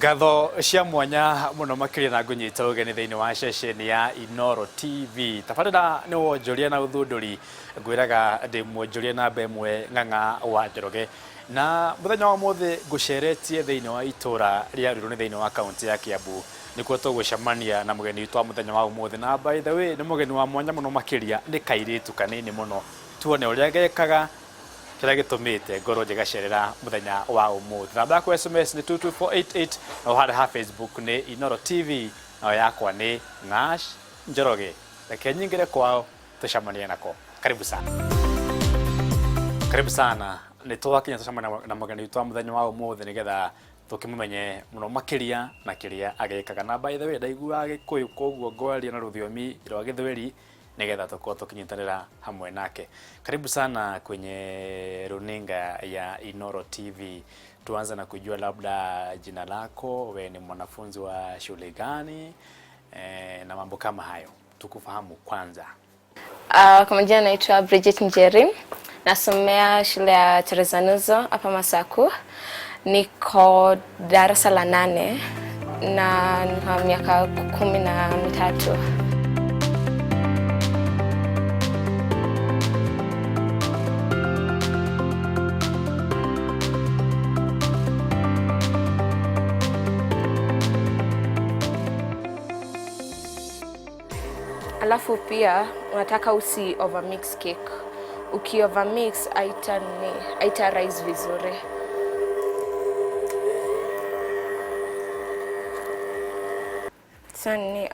Ngatho cia mwanya muno makiria na ngunyita ugeni thiini wa ceceni ya Inoro TV. Tabarĩra nĩ wonjoria na ũthundũri, ngwĩraga ndĩ mwonjoria namba ĩmwe Ng'ang'a wa Njoroge, na mũthenya wa ũmũthĩ ngũceretie thĩinĩ wa itũra rĩa Ruiru, nĩ thĩinĩ wa kaunti ya Kiambu, nĩkuo tũgũcemania na mũgeni witũ wa mũthenya wa ũmũthĩ. Na by the way, nĩ mũgeni wa mwanya mũno makĩria, nĩ kairĩtu kanini mũno. Tuone ũrĩa gekaga, kĩrĩa gĩtũmĩte ngorwo ngĩgacerera mũthenya wa ũmũthĩ. Namba yaku SMS nĩ 22488, na harĩa ha Facebook nĩ Inoro TV, nayo yakwa nĩ Ng'ash Njoroge. Reke nyingĩre kwao tũcemanie nako. Karibu sana, karibu sana. Nĩ twakinya tũcemania na mũgeni witũ wa mũthenya wa ũmũthĩ nĩgetha tũkĩmũmenye mũno makĩria na kĩrĩa agĩkaga. Na by the way, ndaiguaga Gĩkũyũ, koguo ngwaria na rũthiomi rwa Gĩthweri nĩgetha tũkorwo tũkĩnyitanĩra hamwe nake. Karibu sana kwenye runinga ya Inoro TV. Tuanze na kujua labda jina lako, we ni mwanafunzi wa shule gani, na mambo kama hayo, tukufahamu kwanza. Kwa majina naitwa Bridget Njeri, nasomea shule ya Teresa Nuzo hapa Masaku. Niko darasa la nane na nina miaka 13. Alafu pia unataka usi overmix cake. Uki overmix haita rise vizuri. Sasa ni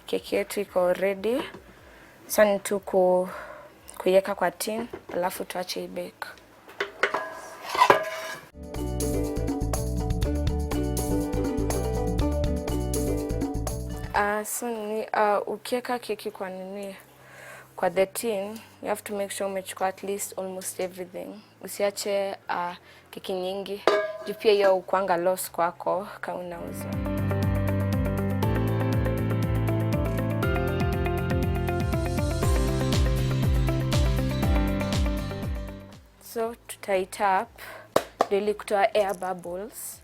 keki yetu iko ready. Sasa ni tu kuiweka kwa tin, alafu tuache ibake. So ni ukiweka keki kwa nini, kwa the tin, you have to make sure umechukua at least almost everything. Usiache keki nyingi, juu pia hiyo ukuanga loss kwako kama unauza. So tutaitap ndio ili kutoa air bubbles.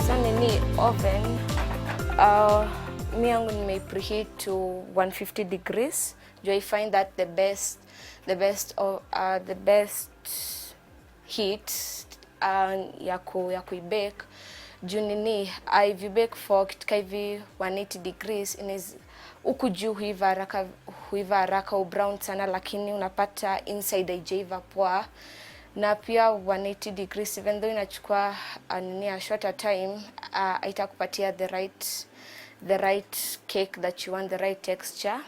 So nini, oven, mi yangu nime preheat to 150 degrees. Do I find that the best heat ya kuibake, juu nini, if you bake for kitu ka hivi 180 degrees, huku juu huiva haraka, ubrown sana, lakini unapata inside haijaiva poa. Na pia 180 degrees, even though inachukua nini, a shorter time, haitakupatia the right cake that you want, the right texture.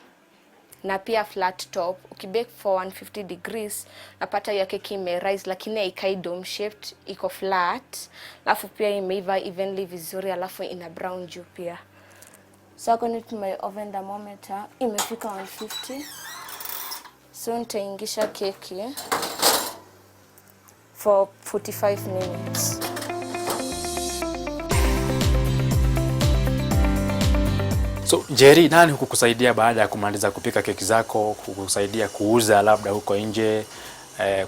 Na pia flat top, ukibake for 150 degrees, napata hiyo keki ime rise lakini haikai dome shaped, iko flat, alafu pia imeiva evenly vizuri, alafu ina brown juu pia. So according to my oven thermometer imefika 150, so nitaingisha keki for 45 minutes. So Njeri, nani hukukusaidia baada ya kumaliza kupika keki zako, kukusaidia kuuza labda huko nje,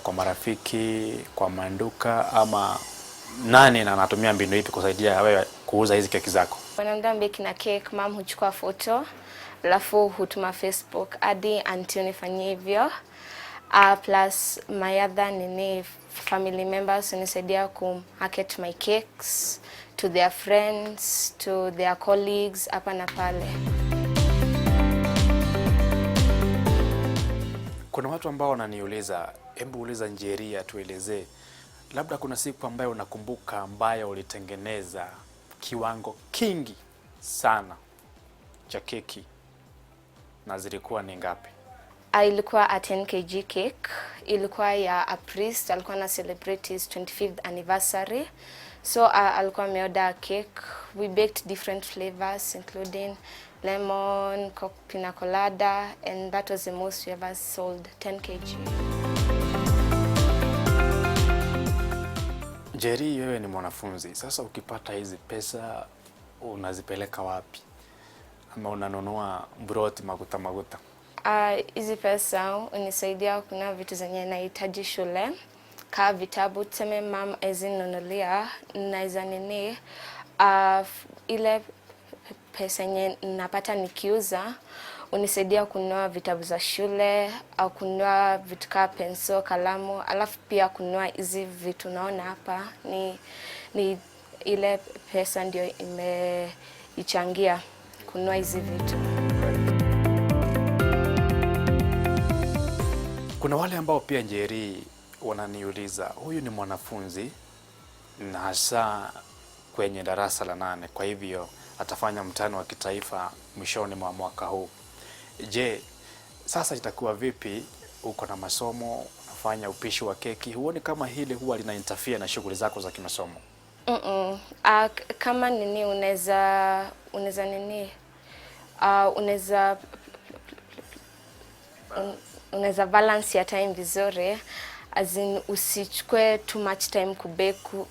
kwa marafiki, kwa manduka, ama nani, na anatumia mbinu ipi kusaidia wewe kuuza hizi keki zako? When I'm done baking a cake, mom huchukua photo alafu hutuma Facebook hadi auntie unifanyie hivyo. Plus my other nini, family members hunisaidia ku market my cakes to their friends, to their colleagues hapa na pale. Kuna watu ambao wananiuliza, hebu uliza Njeri atuelezee, labda kuna siku ambayo unakumbuka ambayo ulitengeneza kiwango kingi sana cha keki na zilikuwa ni ngapi? Ilikuwa a 10 kg cake, ilikuwa ya a priest, alikuwa na celebrate his 25th anniversary. So alikuwa ameorder cake. We baked different flavors including lemon, pina colada, and that was the most we ever sold, 10 kg. Njeri, wewe ni mwanafunzi sasa, ukipata hizi pesa unazipeleka wapi? Ama unanunua broti maguta maguta? Hizi pesa hunisaidia kununua vitu zenye nahitaji shule kaa vitabu, tuseme mum hawezi nunulia, naweza nini, ile pesa yenye napata nikiuza hunisaidia kununua vitabu za shule au kununua vitu kaa pencil, kalamu, alafu pia kununua hizi vitu naona hapa ni ile pesa ndio imeichangia kununua hizi vitu. Kuna wale ambao pia, Njeri, wananiuliza huyu ni mwanafunzi na hasa kwenye darasa la 8, kwa hivyo atafanya mtihani wa kitaifa mwishoni mwa mwaka huu. Je, sasa itakuwa vipi? Uko na masomo, unafanya upishi wa keki, huoni kama hili huwa lina interfere na shughuli zako za kimasomo? Kama nini unaweza nini, unaweza balance ya time vizuri, as in usichukue too much time kubake,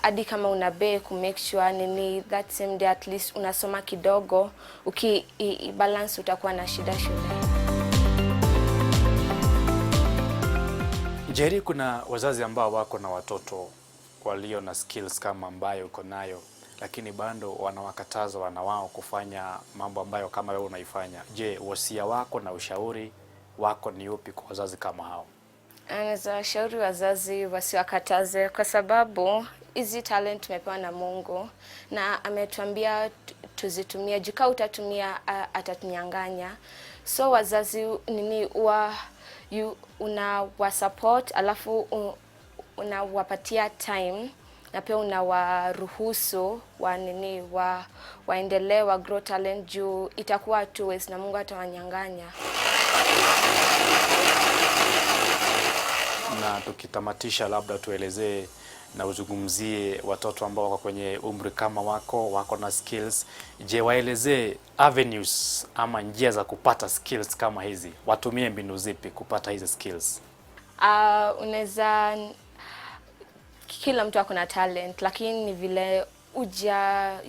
hadi kama una bake, make sure nini that same day at least unasoma kidogo. Uki i balance utakuwa na shida shule. Njeri, kuna wazazi ambao wako na watoto walio na skills kama ambayo uko nayo, lakini bado wanawakataza wana wao kufanya mambo ambayo kama wewe unaifanya. Je, wasia wako na ushauri wako ni upi kwa wazazi kama hao? Anaweza washauri wazazi wasiwakataze kwa sababu hizi talent tumepewa na Mungu na ametuambia tuzitumie. Juu utatumia atatunyang'anya. So wazazi nini wa you una support, alafu unawapatia time na pia unawaruhusu wa nini wa waendelee wa grow talent, juu itakuwa two ways na Mungu atawanyang'anya. Na tukitamatisha, labda tuelezee na uzungumzie watoto ambao wako kwenye umri kama wako wako na skills. Je, waelezee avenues ama njia za kupata skills kama hizi, watumie mbinu zipi kupata hizi skills? Unaweza, kila mtu ako na talent, lakini ni vile uja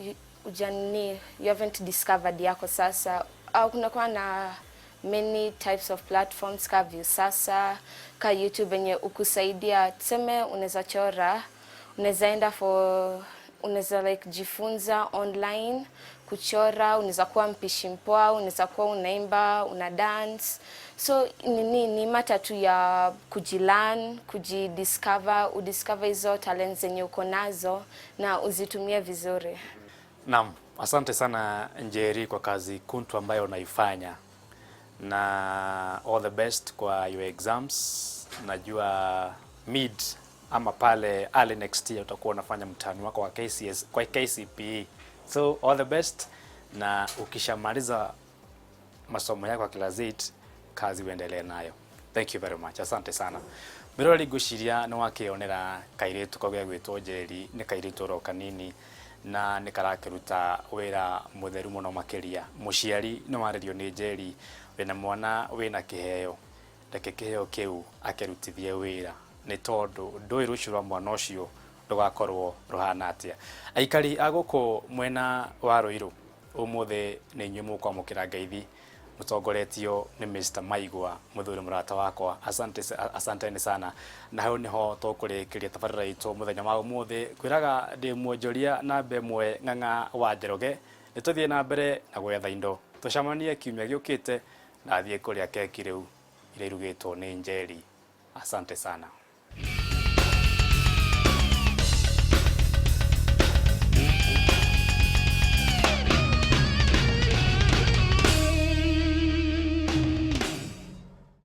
nini, you haven't discovered yako. Sasa kunakuwa na many types of platforms ka Viusasa, ka YouTube yenye ukusaidia. Tuseme unaweza chora, unaweza enda for, unaweza like jifunza online kuchora, unaweza kuwa mpishi mpoa, unaweza kuwa unaimba, una dance. So nini ni matter tu ya kujilearn, kujidiscover, udiscover hizo talents zenye uko nazo na uzitumie vizuri. Naam, asante sana Njeri kwa kazi kuntu ambayo unaifanya na all the best kwa your exams. Najua mid ama pale early next year utakuwa unafanya mtihani wako wa KCS, kwa KCPE. So all the best, na ukishamaliza masomo yako ya class 8 kazi uendelee nayo. Thank you very much. Asante sana. Mirori, ngwĩciria nĩ wakĩonera kairĩtu kau gagwĩtwo Njeri, nĩ kairĩtu oro kanini na nĩ karakĩruta wĩra mũtheru mũno makĩria. Mũciari nĩ warĩrio nĩ Njeri, wĩna mwana wĩna kĩheo, reke kĩheo kĩu akĩrutithie wĩra, nĩ tondũ ndũĩ rũciũ rwa mwana ũcio rũgakorwo rũhana atĩa. Aikari a gũkũ mwena wa Ruiru, ũmũthĩ nĩ inyuĩ mũkwamũkĩra ngeithi mũtongoretio nĩ Mr. Maigua, mũthuri mũrata wakwa. Asante, asanteni sana. Na hau niho tũkũrĩkĩria tabarĩra itũ mũthenya wa ũmũthĩ. Kwĩraga ndĩ mwonjoria namba ĩmwe Ng'ang'a wa Njoroge. Nĩ tũthiĩ na mbere na gwetha indo, tũcemanie kiumia gĩũkĩte na thiĩ kũrĩa keki rĩu iria irugĩtwo nĩ Njeri. Asante sana.